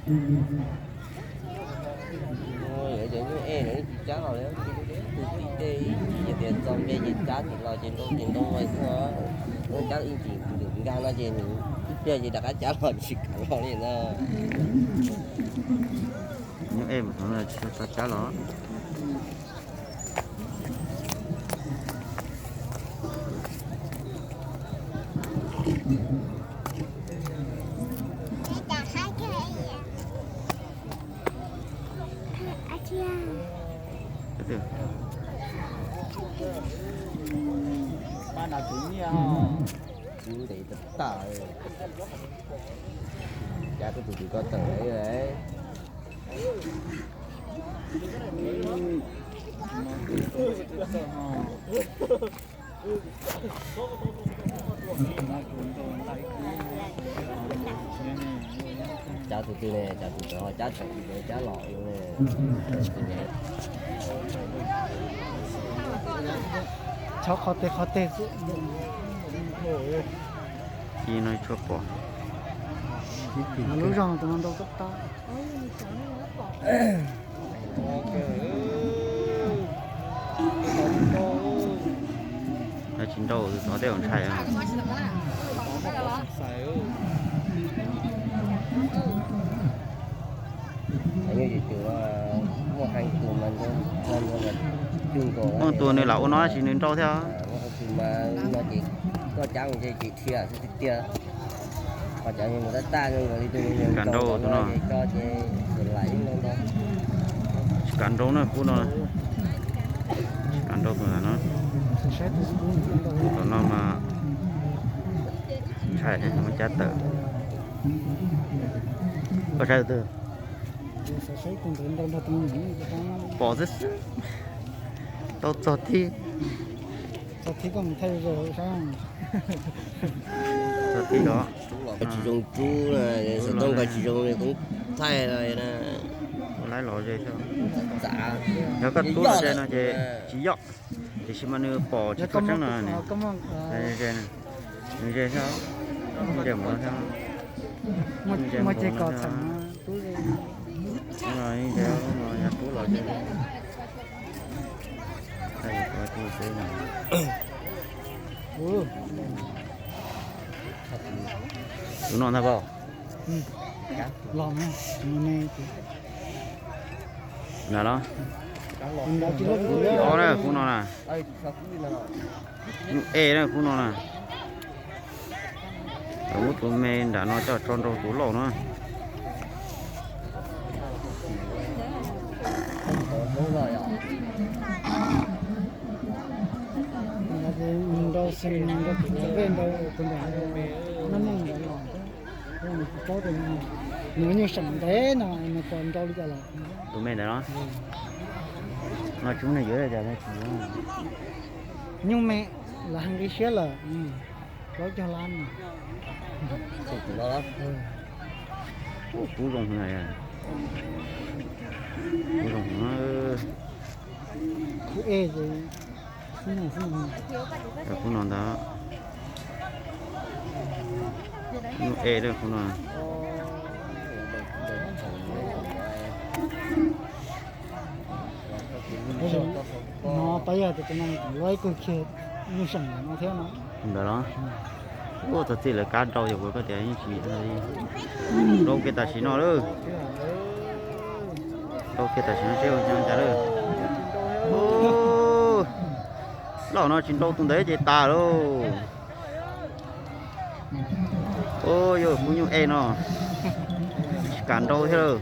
Lawv cov nyuj ej lawv tsis cab los li, tus txij tej ib chim ces tias txog npe ces cab tim los ces nrau ces nrau ua xwb. Cab ib chim nkag no ces nws ib pliag ces rov qab cab los tsis kam los li na. Nyuj ej mas tsis tau cab los. Cab tus twg ko teem li. Cab tus twg ne, cab tus twg ho cab tseem tus twg cab los. Chob qhov teg qhov teg xwb. Ib no tshuav pom. Lub zog tus no ntau tab tab. Tsis nrau tus tod tej zaum ntshai. Muaj tus nws lam ua no tab sis nws nrau thiab. Koj cab mus ces tsis dhia xwb tiag tiag. Ho cov mus tab taj li tus nws kam nrau tus no. Tsis kam nrau na, qub no. Tsis kam nrau tus ntawm no. Tus no mas ntshai, muab cab tawm. Koj saib tus twg? Pom xwb xwb. Tau txog thib. Txog thib los. Tsis zoo rub, xov tooj ko tsis zoo li koob thaij no na. Ua laib los ze xwb. Yog koj rub los ze no ces tsis yog, tiam sis mas nws pom tsis tshua tseeb no. Nws ze xwb, nws ze mus xwb. Rub los ze, rub los ze. Tus no ntag pas. Los na, tus me. Ntawd los. Ob na, khub no na. Nyuj ej na, khub no na. Muab tus me nram no coj tso nrau tus lauj no. Nws nyuj seem ntev no nws pom nrau li cas los. Tus me ntawd los. No tsis muaj neeg yuav li cas no tsis yuav. Nyuj me, lawv hais nqi siab lawm. Plaub caug lab no. Kub zoo na. Kub zoo na. Kub ej ces, kub no ntag. Nyuj ej na kub no. No pab yog tias tus no lawv kawg kiag nyuj seem ntawm no thiab no. Ntawm no. Ua txog txij lawv kab nrau ces kuv koj tias yeej tsis nrau kiag tam sim no lawm. Nrau kiag tam sim no seb ua cas lawm. Lauj no tsis nrau tus ntawd ces tas lauj. Ua yog kub nyuj ej no, tsis kam nrau thiab lawm.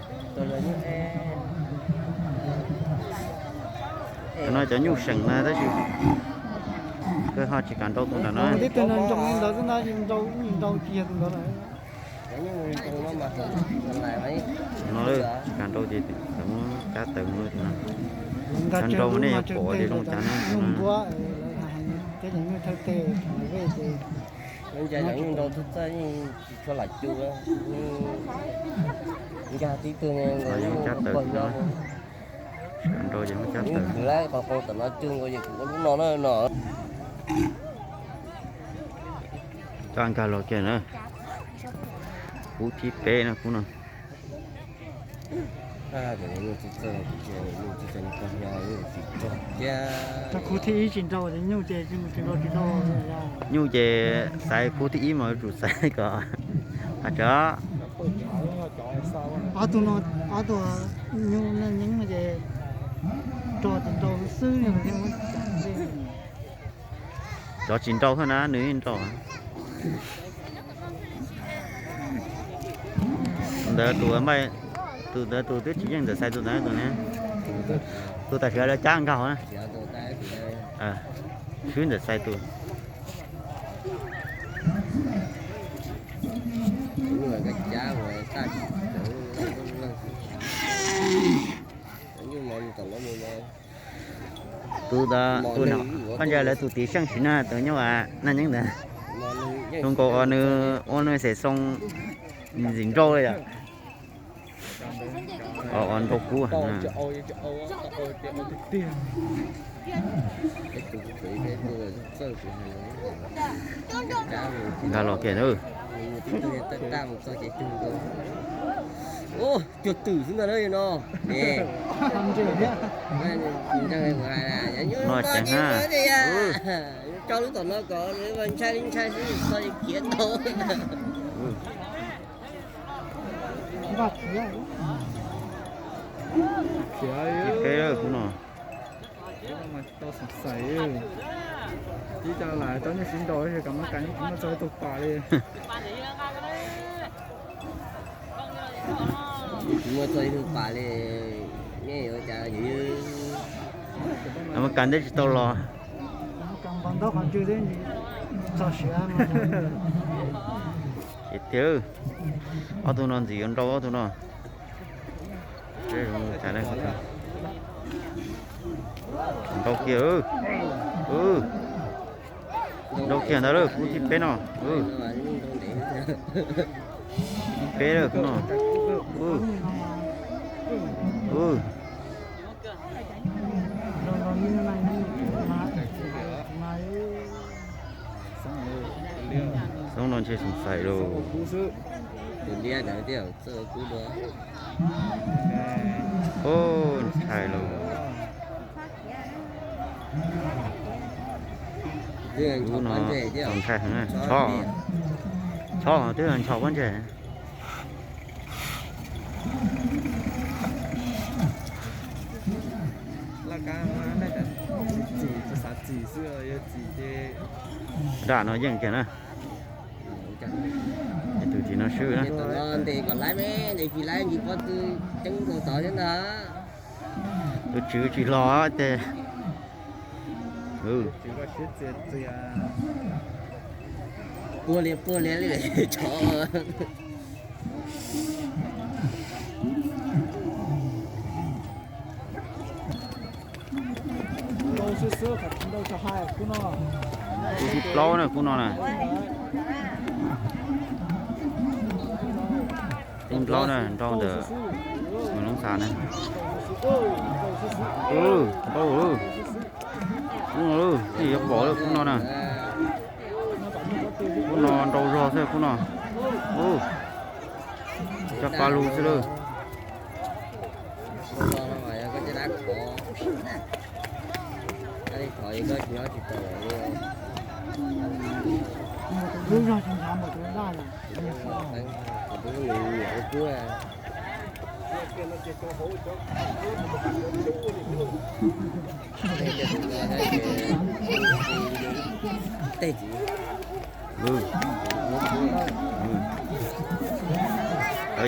Cov no cov nyuj seem na tab sis kawg ho tsis kam nrau tus ntawm no. No tsis kam nrau ces txawm muab cab tawm mus tus no. Cov nrau mas nej yuav pom tias zoo cas na. Nkag tib tug nkag tib tug ne, nkag tib tug no. Tsis kam nrau ces muab cab tawm. Khwv lawm qhov qau tom no cug nkaus ces kuv ua lub no na no. Coj nkag los kiag na. Kub thib peb na kub no. Nyuj ces xaiv khub thib ib mas yuav tsum xaiv kom, a, tsov. Ob tug no, ob tug nyuj neej nyeeb no ces rog tsis nrau xwb. Tsov tsis nrau thiab na, nws yeej nrau. Tus ntawd tus, tus ntawd tus twb tsis yeej ntawm xaiv tus ntawd tus ne. Tus tam sim no cab nkaug na. Swb ntawm xaiv tus. Tus, tus no, koj ntsia lawv tus tiv seej sim na, tus nyuj neej nyeeb ntawd. Zoo nkaus nws ua nws xes xoo ntxim nrau li yom. Nrau kub. Nkag los kiag. Cuag twm xwb ntag no. No ceev na. Tso lub tom no kom ntshai li ntshai xwb txog khiav tau. Khiav peb lawm kuv no. Tau xav xaiv, tib co lam tau nyuj sib nrau, kam muab kas muab txog ib tug pas li. Muab txog ib tug pas li, nej yuav cas? Muab kas ntev tsis tau los. Ces tiag, ob tug no ntxim yuav nrau ob tug no. Nrau kiag, nrau kiag ntawd lawm, khub thib peb no. Thib peb lawm khub no. Xoob no ntshe xoo xais lauj. Ntshai lauj. Ub no, txaus ntshai heev na. Tshov, tshov twb nchos pob ntseg. Daj no yeej kiag na. Tus tim no swb na. Ntes kom laiv me, ntes tsis laiv ntshe pob tw ceeb nkaus tod thiab ntag. Tus tswv tsis hlo ces. Puag li puag li li tshov. Tus thib plaub na khub no na. Thib plaub na, nrau ntawm Hmoob Xas na. Nrau, ub no, nej yuav pom lawm khub no na. Khub no nrau zog xwb khub no. Ub, cov pa lug xwb lawm.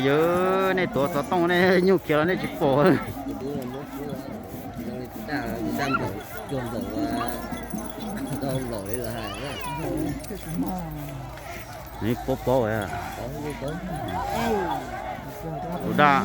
Yog nej tuav xov tooj nej nyuj khiav los nej tsis pom. Nws paub paub. Tus daj.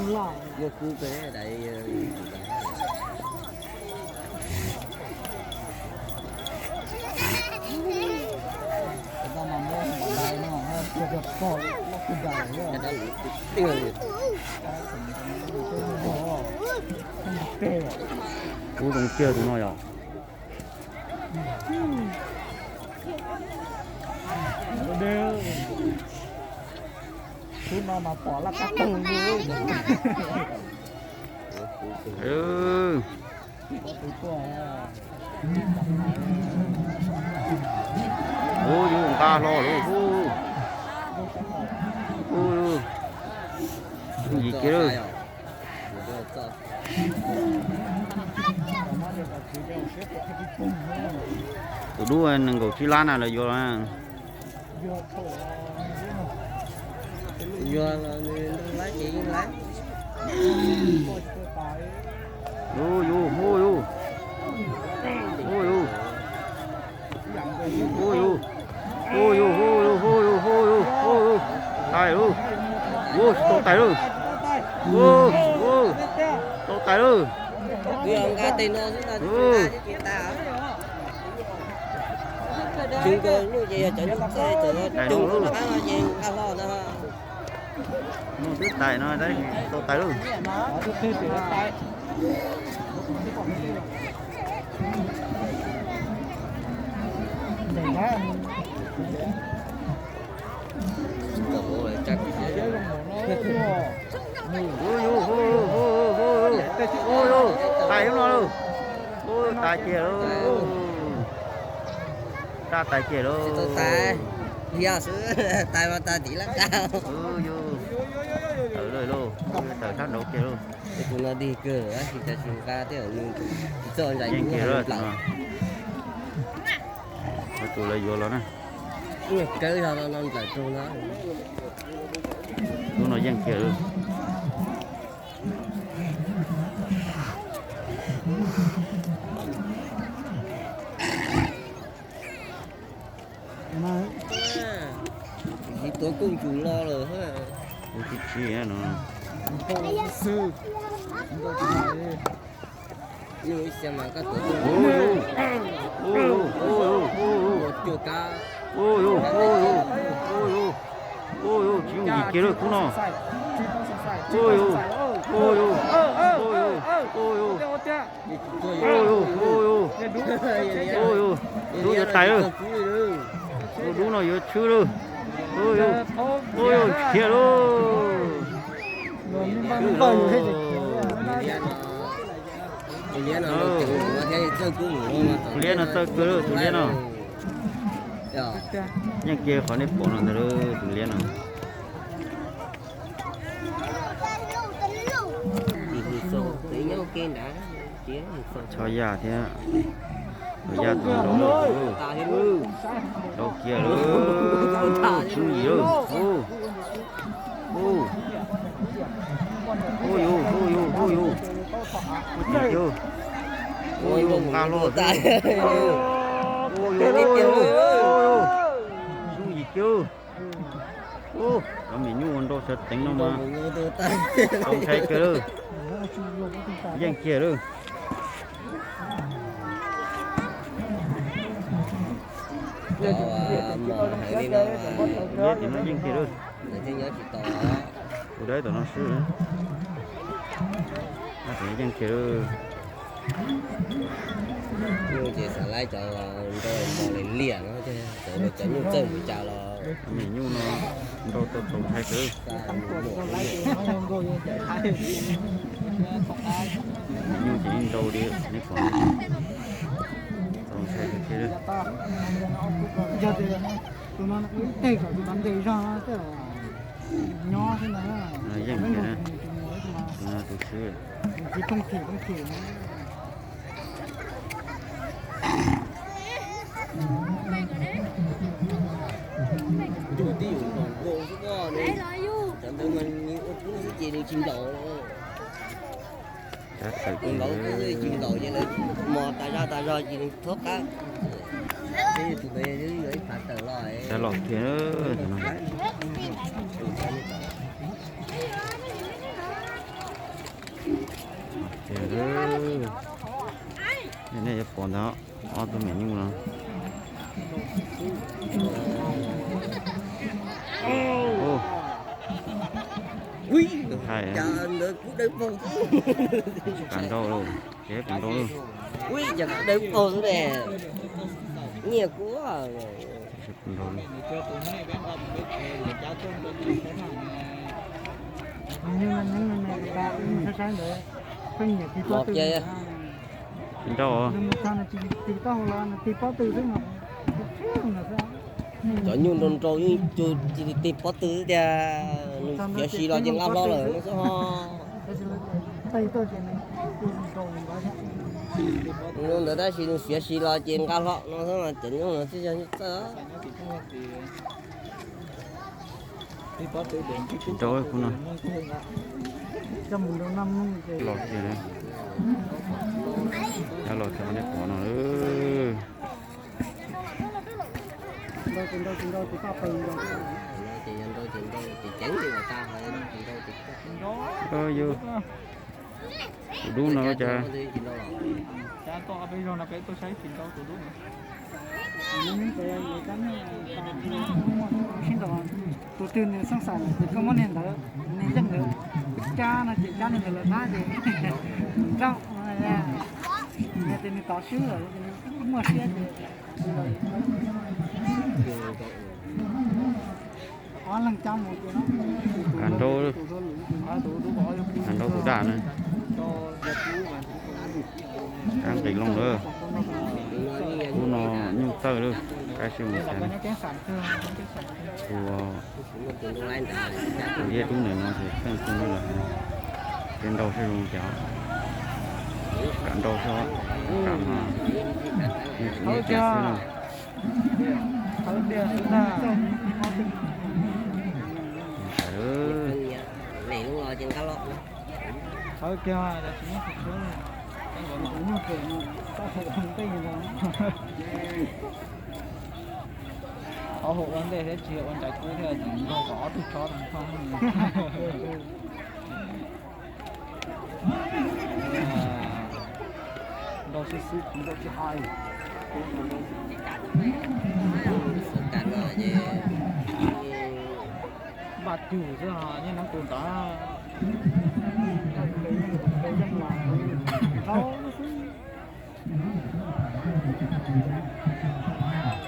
Kub zoo tiag tus no yog. Tus no mas pom laj kab toog li. Ub, yus nqa hlo lawm. Ub, yus yim kiag lawm. Tus dub nees nkaum tsib lab na lawv yuav los na. Hu yus, hu yus, hu yus, hu yus, hu yus, hu yus, hu yus, hu yus, hu yus, hu yus, tais lauj, hu, tsis tau tais lauj, hu, hu, tau tais lauj. Hu, tais lauj. Mus twb tais no, tau tais lauj. Hu yus, hu yus, hu yus, hu yus, tais no lauj. Hu, tais kiag lauj. Raj tais kiag lauj. Tais mas tais tim laj kab. Hu yus, tawm lauj, tawm sab nraud kiag lauj. Tus no dig kawg, tab sis cas tsis nqa tej, nws tsis txawj ntshai yeej kiag lauj. Tus lawv yuav los na. Kawg no no ntawm tus no. Lub no yeej kiag lauj. Tsis tuav kooj tsus lo lawm. Ub, tib tsis no. Ua yus, ua yus, ua yus, tsis yooj yim kiag lawm khub no. Ua yus, ua yus, ua yus, ua yus, ua yus, ua yus, ua yus, dub yuav tais lawm. Tus dub no yuav tshwb lawm. Ua yus, ua yus, tsis khiav lauj. Tus liab no txawj kawg lawm, tus liab no. Yeej kiag qhov nej pom no ntag lauj, tus liab no. Tso yaj thiab. Tus yaj tus nrau, nrau kiag lawm, tswb yim lawm. Hu yus, hu yus, hu yus, hu yus, hu yus, nqa hlo xwb. Hu yus, hu yus, hu yus, tswb yim kiag. Ub, cov me nyuj nrau sawv teev no mas txaus ntshai kawg lawm. Yeej kiag lawm. Yeej kiag lawm. Ua dab tom no swb. Yeej kiag lawm. Ces xav laib cov nrau mos liam liam no, cov nyuj txawj mus cas los. Me nyuj no nrau tau txaus ntshai kawg. Me nyuj ces yeej nrau li nej pom, txaus ntshai kawg kiag li. Yog tias tus no ib teg kom tus no ntes zog no tej nyob xwb ntag. Yeej kiag, tus no tus swb. Tsis pheej them pheej them. Ntuj tib yus nkaus nkaus xwb, cov ntawd mas nws ua kub xwb ces nws tsis ntaus. Nkaus kub xwb tsis ntaus ces lawv mos tas zog tas zog ces nws thob qab. Tus ntawd yog ib phav tawm los. Los kiag no. Nej yuav pom ntag, ob tug me nyuj no. Tsis kam nrau, tsis kam nrau. Nyiaj kub. Nrog. Los kiag, tsis nrau. Cov nyuj nrau nrau yeej cug tsis tig pob tw xwb tiag, nws xiav si los ces nqa hlo lawm no xwb ho. Ntawd tab sis nws xiav si los ces nqa hlo no xwb, cov nyuj no twb yog nyuj txawj. Tsis nrau kuv no. Los tiag, los txog nej pom no. Yus, tus dub no cas. Tus twg nws xeeb xaim ces koj muab niag ntawd, nws yeej ntawd. Cab no ces cab niag ntawd los dab ces nrau, yog tias nws tov swb lawm, muaj siab ces ob leeg cab mus ces no. Nrau, nrau tus daj na. Ab nqis loo lawm. Ub no nyuj txawj lawm, kab sib mus xav. Tus, tus liab dub ntawm no ces txeej txeej lawm. Ces nrau sab zoo cas, kam nrau sab, kam mas, nws tsis nyiam tiag xwb na. Qhov hauv ua ntej thiab tsis ua ntsais kub thiab tseem nkaug kom ob tug tsob no. Nrau xwb xwb kuv nrau tsis hais. Npaj cug xwb ho nyob neeb tus ntawd.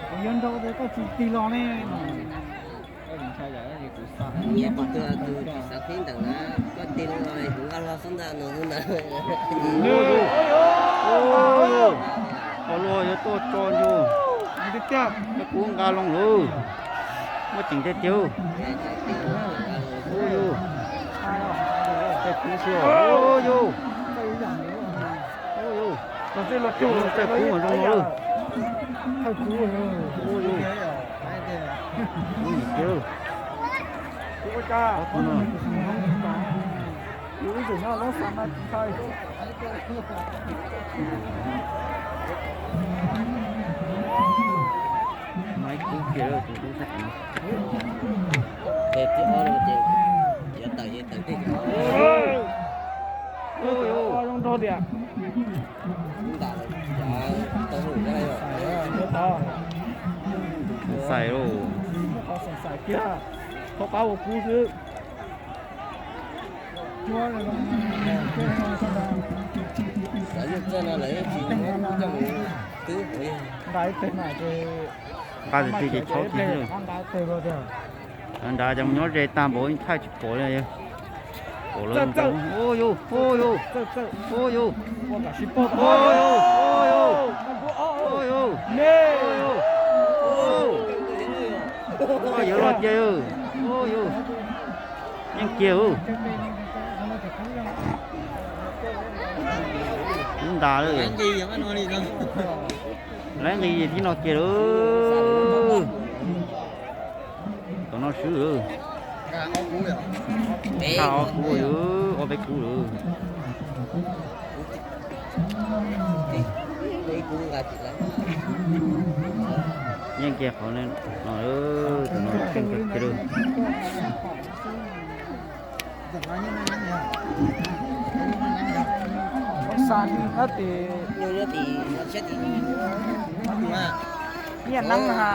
Kuv yuav nrau ces koj tsis tig los ne. Nyias pom tus tus tsis xav qhib ntawm na, koj tig los kuv nqa hlo xwb ntag no xwb ntag. Qhov luag yuav tuaj tso ntsug, koj kuv nqa loo lawm, muaj ceem tiag tiag. Tej kub xwb, yus, txawj kub mas zoo lawm. Kub nim tiag. Maib kub kiag tus tub sab. Tes tib ob no ces yuav tawm ces tawm teg. Zoo nrog tias. Xais lauj. Qhov pab ua kub xwb. Xav yeej txawj no lawm tsis muab kub coj mus twb. Nqa ib teg mas ces nqa tus twg ces tshauv kiag xwb. Nqa ib teg los tiag. Nrad cov mus nyob ze tag npaum thaij tsis pom li. Pom lawm. Ua yus, ua yus, ua yus, ua yus, ua yus, ua yus, ua yus los kiag, ua yus, yeej kiag. Kub ntas lawm. Laib nqis tib no kiag lawm. Tom no swb lawm. Tag ob kub lawm, ob peb kub lawm. Yeej kiag qhov no, tom no keej kawg kiag lawm. Nyiaj neeb ha.